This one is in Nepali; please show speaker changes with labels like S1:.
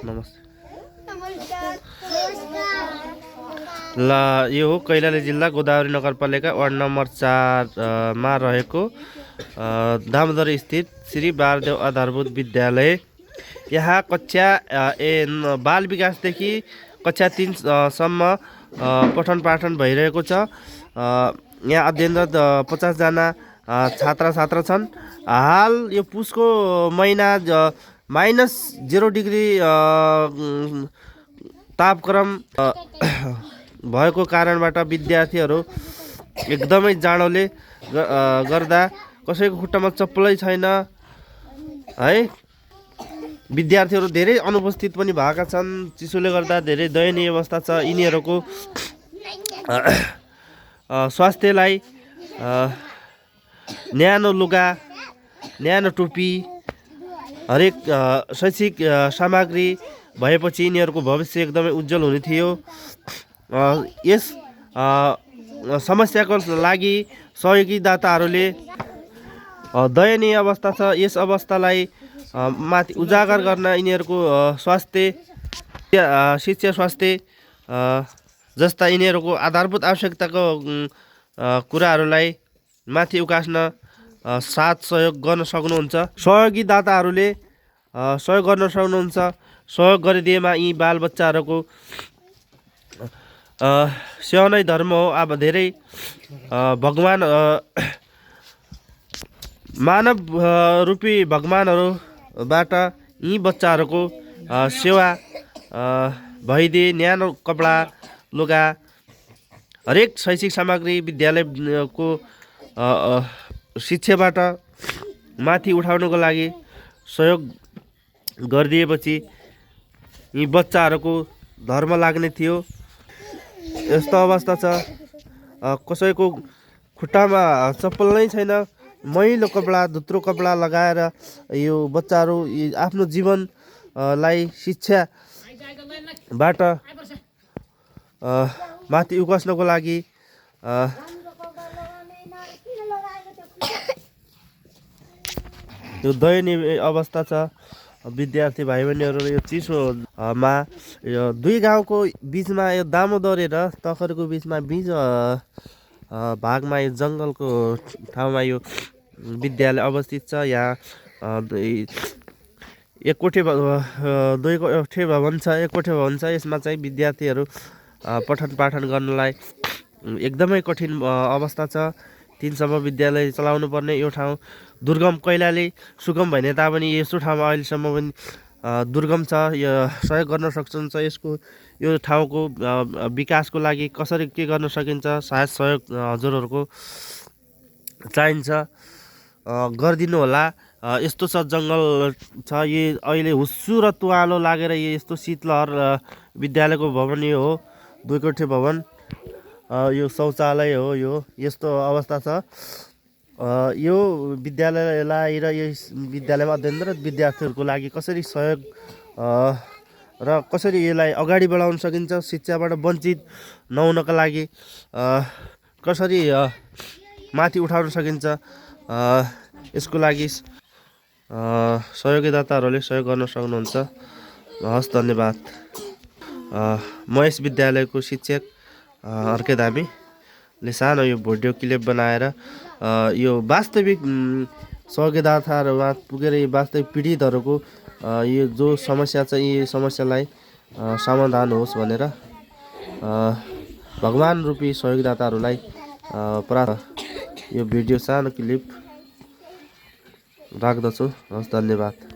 S1: नमस्ते। ल यो हो कैलाली जिल्ला गोदावरी नगरपालिका वार्ड नम्बर 4 मा रहेको दामोदर स्थित श्री बारदेव आधारभूत विद्यालय। यहाँ कक्षा बाल विकासदेखि कक्षा 3 सम्म पठन पाठन भइरहेको छ। यहाँ अध्ययनरत 50 जना छात्र छात्रा छन्। हाल यो पुसको महिना -0 डिग्री तापक्रम भएको कारणबाट विद्यार्थीहरू एकदमै जाडोले गर्दा कसैको खुट्टामा चप्पलै छैन है। विद्यार्थीहरू धेरै अनुपस्थित पनि भएका छन्। चिसोले गर्दा धेरै दयनीय अवस्था छ। यिनीहरूको स्वास्थ्यलाई न्यानो लुगा, न्यानो टोपी, हरेक शैक्षिक सामग्री भएपछि यिनीहरूको भविष्य एकदमै उज्जवल हुने थियो। यस समस्याको लागि सहयोगी दाताहरूले दयनीय अवस्था छ। यस अवस्थालाई माथि उजागर गर्न यिनीहरूको शिक्षा स्वास्थ्य जस्ता यिनीहरूको आधारभूत आवश्यकताको कुराहरूलाई माथि उकास्न साथ सहयोग गर्न सक्नुहुन्छ। सहयोगी दाताहरूले सहयोग गर्न सक्नुहुन्छ। सहयोग गरिदिएमा यी बालबच्चाहरूको सेवा नै धर्म हो। अब धेरै भगवान मानव रूपी भगवानहरूबाट यी बच्चाहरूको सेवा भइदिए न्यानो कपडा, लुगा, हरेक शैक्षिक सामग्री विद्यालयको शिक्षाबाट माथि उठाउनको लागि सहयोग गरिदिएपछि यी बच्चाहरूको धर्म लाग्ने थियो। यस्तो अवस्था छ। कसैको खुट्टामा चप्पल नै छैन। मैलो कपडा, धुत्रो कपडा लगाएर यो बच्चाहरू आफ्नो जीवनलाई शिक्षाबाट माथि उकास्नको लागि यो दयनीय अवस्था छ। विद्यार्थी भाइ बहिनीहरू यो चिसोमा यो दुई गाउँको बिचमा यो दामोदरे र तखरको बिचमा भागमा यो जङ्गलको ठाउँमा यो विद्यालय अवस्थित छ। यहाँ एक कोठे भवन छ, एक कोठे भवन छ। यसमा चाहिँ विद्यार्थीहरू पठन पाठन गर्नलाई एकदमै कठिन अवस्था छ। 3 सम्म विद्यालय चलाउनु पर्ने यो ठाउँ दुर्गम, कैलाली सुगम भने तापनि यस्तो ठाउँमा अहिलेसम्म पनि दुर्गम छ। यो सहयोग गर्न सक्नुहुन्छ। यो ठाउँको विकासको लागि कसरी के गर्न सकिन्छ, सायद सहयोग हजुरहरूको चाहिन्छ, गरिदिनु होला। यस्तो छ, जङ्गल छ। यो अहिले हुस्सु र तुवालो लागेर यस्तो शीतलहर विद्यालयको भवन यो हो, 2 कोठे भवन। यो शौचालय हो। यो यस्तो अवस्था छ। यो विद्यालयलाई र यस विद्यालयमा अध्ययनरत विद्यार्थीहरूको लागि कसरी सहयोग र कसरी यसलाई अगाडि बढाउन सकिन्छ, शिक्षाबाट वञ्चित नहुनका लागि कसरी माथि उठाउन सकिन्छ, यसको लागि सहयोगीदाताहरूले सहयोग गर्न सक्नुहुन्छ। हस्, धन्यवाद। म यस विद्यालयको शिक्षक अर्के धामीले सानो यो भिडियो क्लिप बनाएर यो वास्तविक सहयोगीदाताहरूमा पुगेर यो वास्तविक पीडितहरूको यो जो समस्या छ, यी समस्यालाई समाधान होस् भनेर भगवान रूपी सहयोगीदाताहरूलाई यो भिडियो सानो क्लिप राख्दछु। हस्, धन्यवाद।